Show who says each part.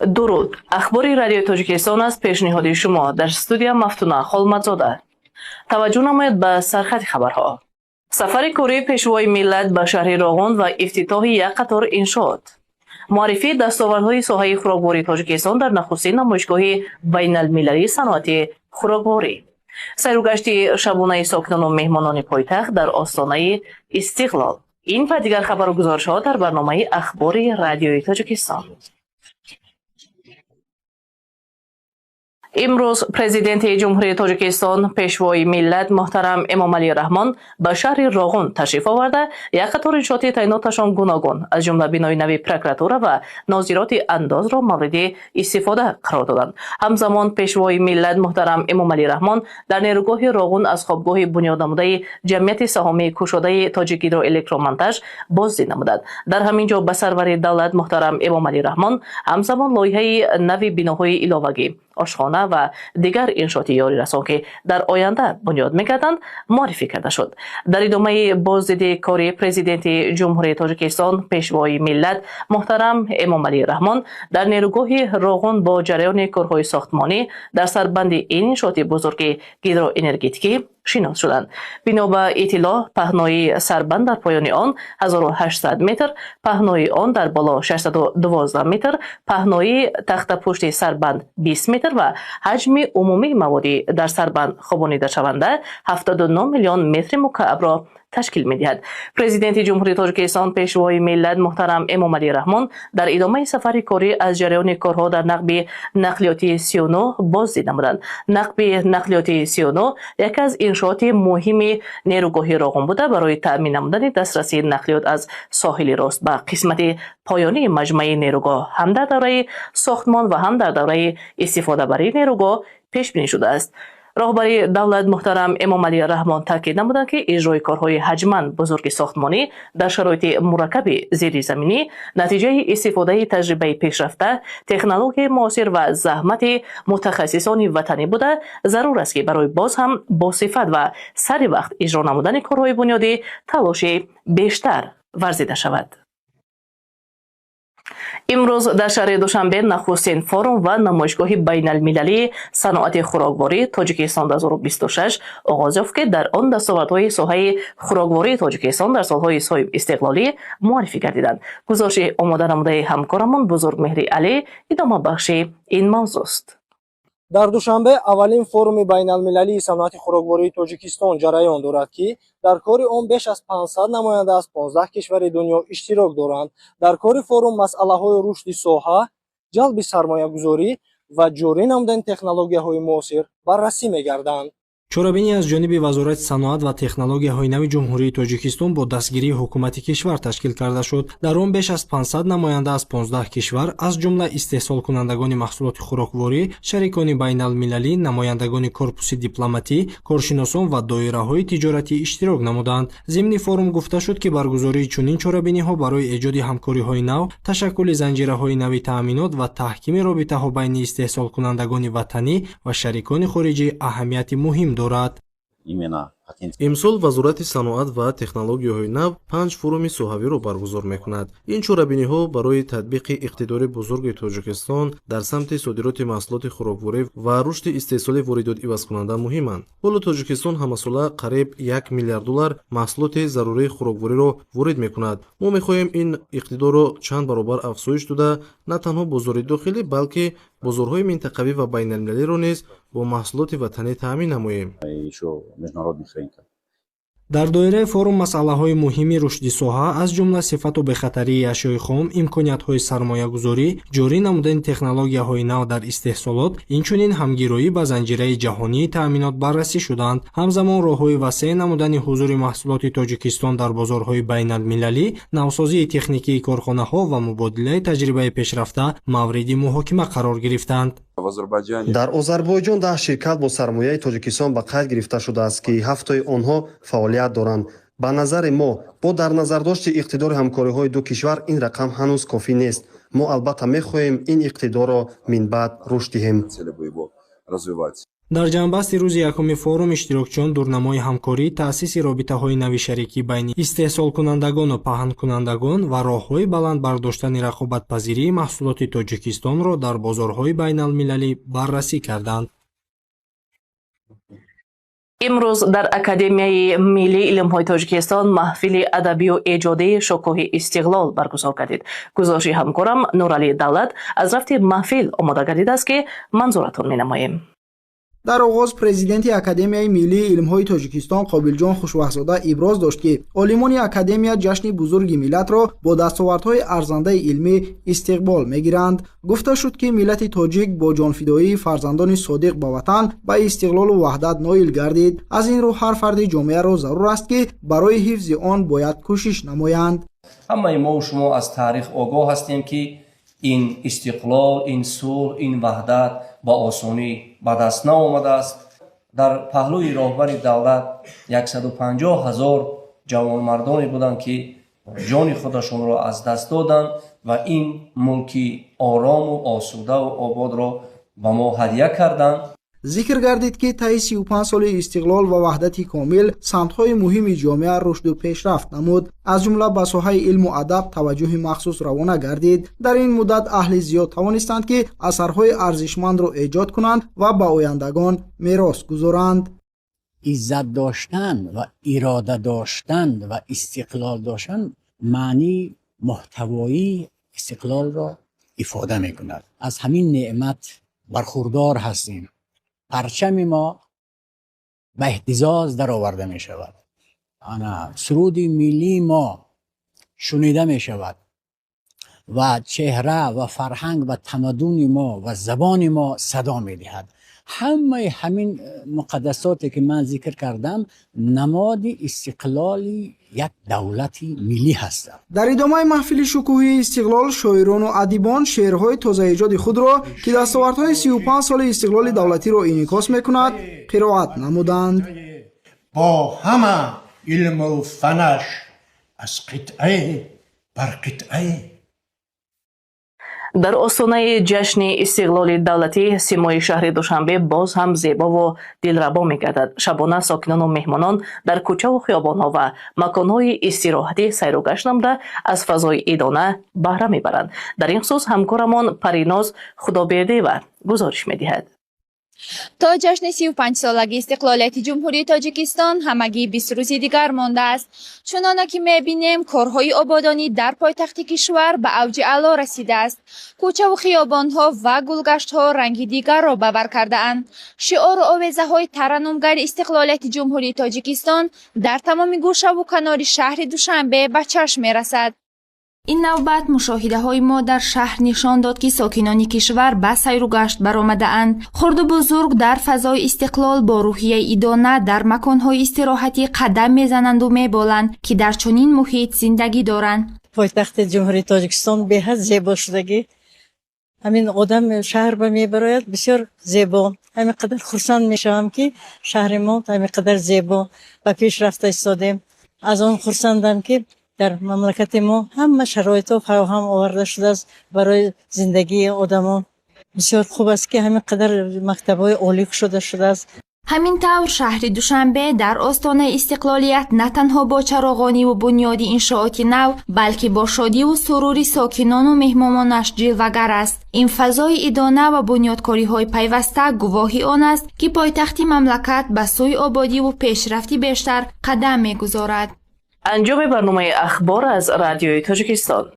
Speaker 1: Дуруд! Ахбори Радиои Тоҷикистон аст пешниҳоди шумо. Дар студия Мафтуна Холмадзода. Таваҷҷӯҳ намоед ба сархати хабарҳо. Сафари кории Пешвои миллат ба шаҳри Роғун ва ифтитоҳи як қатор иншоот. Муаррифии дастовардҳои соҳаи хӯроквории Тоҷикистон дар нахустин намоишгоҳи байналмилалии саноати хӯрокворӣ. Сайругашти шабонаи сокинону меҳмонони пойтахт дар остонаи истиқлол. Ин ва дигар хабару гузоришҳо дар барномаи Ахбори Радиои Тоҷикистон. Имрӯз Президенти Ҷумҳурии Тоҷикистон, Пешвои миллат муҳтарам Эмомалӣ Раҳмон ба шаҳри Роғун ташриф оварда, як қатор иншооти таъиноташон гуногун, аз ҷумла бинои нави прокуратура ва нозироти андозро мавриди истифода қарор доданд. Ҳамзамон Пешвои миллат муҳтарам Эмомалӣ Раҳмон дар нерӯгоҳи Роғун аз хобгоҳи бунёднамудаи ҷамъияти саҳомии кушодаи Тоҷикгидроэлектромонтаж боздид намуданд. Дар ҳамин ҷо ба сарвари давлат муҳтарам Эмомалӣ Раҳмон ҳамзамон лоиҳаи нави биноҳои иловагӣ, ошхона ва дигар иншооти ёрирасон, ки дар оянда бунёд мегарданд, муаррифӣ карда шуд. Дар идомаи боздиди кори Президенти Ҷумҳурии Тоҷикистон, Пешвои миллат муҳтарам Эмомалӣ Раҳмон дар нерӯгоҳи Роғун бо ҷараёни корҳои сохтмонӣ дар сарбанди ин иншооти бузурги гидроэнергетикӣ шинос шуданд. Бино ба иттилоъ, паҳноии сарбанд дар поёни он 1800 метр, паҳноии он дар боло 612 метр, паҳноии тахтапушти сарбанд 20 метр ва ҳаҷми умумии маводи дар сарбанд хобонидашаванда 79 миллион метри мукаабро ташкил медиҳад. Президенти Ҷумҳурии Тоҷикистон, Пешвои миллат муҳтарам Эмомалӣ Раҳмон дар идомаи сафари корӣ аз ҷараёни корҳо дар нақби нақлиётии 39 боздид намуданд. Нақби нақлиётии 39 яке аз иншооти муҳими нерӯгоҳи Роғун буда, барои таъмин намудани дастрасии нақлиёт аз соҳили рост ба қисмати поёнии маҷмӯаи нерӯгоҳ ҳам дар давраи сохтмон ва ҳам дар давраи истифодабарии нерӯгоҳ пешбинӣ шудааст. Роҳбари давлат муҳтарам Эмомалӣ Раҳмон таъкид намуданд, ки иҷрои корҳои ҳаҷман бузурги сохтмонӣ дар шароити мураккаби зеризаминӣ натиҷаи истифодаи таҷрибаи пешрафта, технологияи муосир ва заҳмати мутахассисони ватанӣ буда, зарур аст, ки барои боз ҳам босифат ва сари вақт иҷро намудани корҳои бунёдӣ талоши бештар варзида шавад. Имрӯз дар шаҳри Душанбе нахустин форум ва намоишгоҳи байналмилалии саноати хӯрокворӣ Тоҷикистон 2026 оғоз ёфт, ки дар он дастовардҳои соҳаи хӯроквории Тоҷикистон дар солҳои соҳибистиқлолӣ муаррифӣ гардиданд. Гузориши омода намудаи ҳамкорамон Бузургмеҳри Алӣ идомабахши ин мавзӯст.
Speaker 2: Дар Душанбе аввалин форуми байналмилалии саноати хӯроквории Тоҷикистон ҷараён дорад, ки дар кори он беш аз 500 намоянда аз 15 кишвари дунё иштирок доранд. Дар кори форум масъалаҳои рушди соҳа, ҷалби сармоягузорӣ ва ҷорӣ намудани технологияҳои муосир баррасӣ мегарданд.
Speaker 3: Чорабинӣ аз ҷониби Вазорати саноат ва технологияҳои нави Ҷумҳурии Тоҷикистон бо дастгирии ҳукумати кишвар ташкил карда шуд. Дар он беш аз 500 намоянда аз 15 кишвар, аз ҷумла истеҳсолкунандагони маҳсулоти хӯрокворӣ, шарикони байналмилалӣ, намояндагони корпуси дипломатӣ, коршиносон ва доираҳои тиҷоратӣ иштирок намуданд. Зимни форум гуфта шуд, ки баргузории чунин чорабиниҳо барои эҷоди ҳамкориҳои нав, ташаккули занҷираҳои нави таъминот ва таҳкими робитаҳо байни истеҳсолкунандагони ватанӣ ва шарикони хориҷӣ аҳамияти муҳим дорад.
Speaker 4: Имсол Вазорати саноат ва технологияҳои нав панҷ форуми соҳавиро баргузор мекунад. Ин чорабиниҳо барои татбиқи иқтидори бузурги Тоҷикистон дар самти содироти маҳсулоти хӯрокворӣ ва рушди истеҳсоли воридотивазкунанда муҳиманд. Ҳоло Тоҷикистон ҳамасола қариб 1 миллиард доллар маҳсулоти зарурии хӯроквориро ворид мекунад. Мо мехоҳем ин иқтидорро чанд баробар афзоиш дода, на танҳо бозори дохилӣ, балки бозорҳои минтақавӣ ва байналмилалиро низ бо маҳсулоти ватанӣ таъмин намоем.
Speaker 3: Дар доираи форум масъалаҳои муҳими рушди соҳа, аз ҷумла сифату бехатарии ашёи хом, имкониятҳои сармоягузорӣ, ҷорӣ намудани технологияҳои нав дар истеҳсолот, инчунин ҳамгироӣ ба занҷираи ҷаҳонии таъминот баррасӣ шуданд. Ҳамзамон роҳҳои васеъ намудани ҳузури маҳсулоти Тоҷикистон дар бозорҳои байналмилалӣ, навсозии техникии корхонаҳо ва мубодилаи таҷрибаи пешрафта мавриди муҳокима қарор гирифтанд.
Speaker 5: Дар Озарбойҷон 10 ширкат бо сармояи Тоҷикистон ба қайд гирифта шудааст, ки ҳафтои онҳо фаъолият доранд. Ба назари мо, бо дар назардошти иқтидори ҳамкориҳои ду кишвар, ин рақам ҳанӯз кофӣ нест. Мо албатта мехоҳем ин иқтидорро минбаъд рушд диҳем.
Speaker 3: Дар ҷамъбасти рӯзи якуми форум иштирокчиён дурнамои ҳамкорӣ, таъсиси робитаҳои нави шарикӣ байни истеҳсолкунандагону паҳнкунандагон ва роҳҳои баланд бардоштани рақобатпазирии маҳсулоти Тоҷикистонро дар бозорҳои байналмилалӣ баррасӣ карданд.
Speaker 1: Имрӯз дар Академияи миллии илмҳои Тоҷикистон маҳфили адабию эҷодии «Шукӯҳи истиқлол» баргузор гардид. Гузориши ҳамкорам Нуралӣ Давлат аз рафти маҳфил омода гардидааст, ки манзуратон менамоем.
Speaker 6: Дар оғоз президенти Академияи миллии илмҳои Тоҷикистон Қобилҷон Хушваҳзода иброз дошт, ки олимони академия ҷашни бузурги миллатро бо дастовардҳои арзандаи илмӣ истиқбол мегиранд. Гуфта шуд, ки миллати тоҷик бо ҷонфидоии фарзандони содиқ ба ватан ба истиқлолу ваҳдат ноил гардид. Аз ин рӯ ҳар фарди ҷомеаро зарур аст, ки барои ҳифзи он бояд кӯшиш намоянд.
Speaker 7: Ҳамаи мову шумо аз таърих огоҳ ҳастем, ки ин истиқлол, ин сулҳ, ин ваҳдат ба осонӣ ба даст наомадааст. Дар паҳлӯи роҳбари давлат 150 ҳазор ҷавонмардоне буданд, ки ҷони худашонро аз даст доданд ва ин мулки орому осудаву ободро ба мо ҳадя карданд.
Speaker 6: Зикр гардид, ки таи 35 соли истиқлол ва ваҳдати комил самтҳои муҳими ҷомеа рушду пешрафт намуд. Аз ҷумла ба соҳаи илму адаб таваҷҷӯҳи махсус равона гардид. Дар ин муддат аҳли зиёд тавонистанд, ки асарҳои арзишмандро эҷод кунанд ва ба ояндагон мерос гузоранд.
Speaker 8: Иззат доштан ва ирода доштан ва истиқлол доштан маънии муҳтавоии истиқлолро ифода мекунад. Аз ҳамин неъмат бархурдор ҳастем. Парчами мо ба эҳтизоз дароварда мешавад, ана суруди миллии мо шунида мешавад ва чеҳра ва фарҳанг ва тамаддуни мо ва забони мо садо медиҳад. Ҳамаи ҳамин муқаддасоте, ки ман зикр кардам, намоди истиқлоли як давлати миллӣ ҳастанд.
Speaker 6: Дар идомаи маҳфили «Шукӯҳи истиқлол» шоирону адибон шеърҳои тозаэҷоди худро, ки дастовардҳои 35 соли истиқлоли давлатиро инъикос мекунад, қироат намуданд.
Speaker 9: Бо ҳама илму фанаш аз қитъае бар қитъае.
Speaker 1: Дар остонаи ҷашни истиқлоли давлатӣ симои шаҳри Душанбе боз ҳам зебову дилрабо мегардад. Шабона сокинону меҳмонон дар кӯчаву хиёбонҳо ва маконҳои истироҳатӣ сайру гашт намуда, аз фазои идона баҳра мебаранд. Дар ин хусус ҳамкорамон Париноз Худобердиева гузориш медиҳад.
Speaker 10: То ҷашни 35-солагии истиқлолияти Ҷумҳурии Тоҷикистон ҳамагӣ 20 рӯзи дигар мондааст. Чуноне ки мебинем, корҳои ободонӣ дар пойтахти кишвар ба авҷи аъло расидааст. Кӯчаву хиёбонҳо ва гулгаштҳо ранги дигарро ба бар кардаанд. Шиору овезаҳои тараннумгари истиқлолияти Ҷумҳурии Тоҷикистон дар тамоми гӯшаву канори шаҳри Душанбе ба чашм мерасад. Ин навбат мушоҳидаҳои мо дар шаҳр нишон дод, ки сокинони кишвар ба сайру гашт баромадаанд. Хурду бузург дар фазои истиқлол бо рӯҳияи идона дар маконҳои истироҳатӣ қадам мезананду меболанд, ки дар чунин муҳит зиндагӣ доранд.
Speaker 11: Пойтахти Ҷумҳурии Тоҷикистон беҳад зебо шудагӣ. Ҳамин одам шаҳр ба мебарояд, бисёр зебо. Ҳамин қадар хурсанд мешавам, ки шаҳри мо ҳамин қадар зебо ба пеш рафта истодем. Аз он хурсандам, ки дар мамлакати мо ҳама шароитҳо фароҳам оварда шудааст барои зиндагии одамон. Бисёр хуб аст, ки ҳамин қадар мактабҳои олӣ кушода шудааст.
Speaker 10: Ҳамин тавр, шаҳри Душанбе дар остонаи истиқлолият на танҳо бо чароғониву бунёди иншооти нав, балки бо шодиву сурури сокинону меҳмононаш ҷилвагар аст. Ин фазои идона ва бунёдкориҳои пайваста гувоҳи он аст, ки пойтахти мамлакат ба сӯи ободиву пешрафти бештар қадам мегузорад.
Speaker 1: Анҷоми барномаи ахбор аз Радиои Тоҷикистон.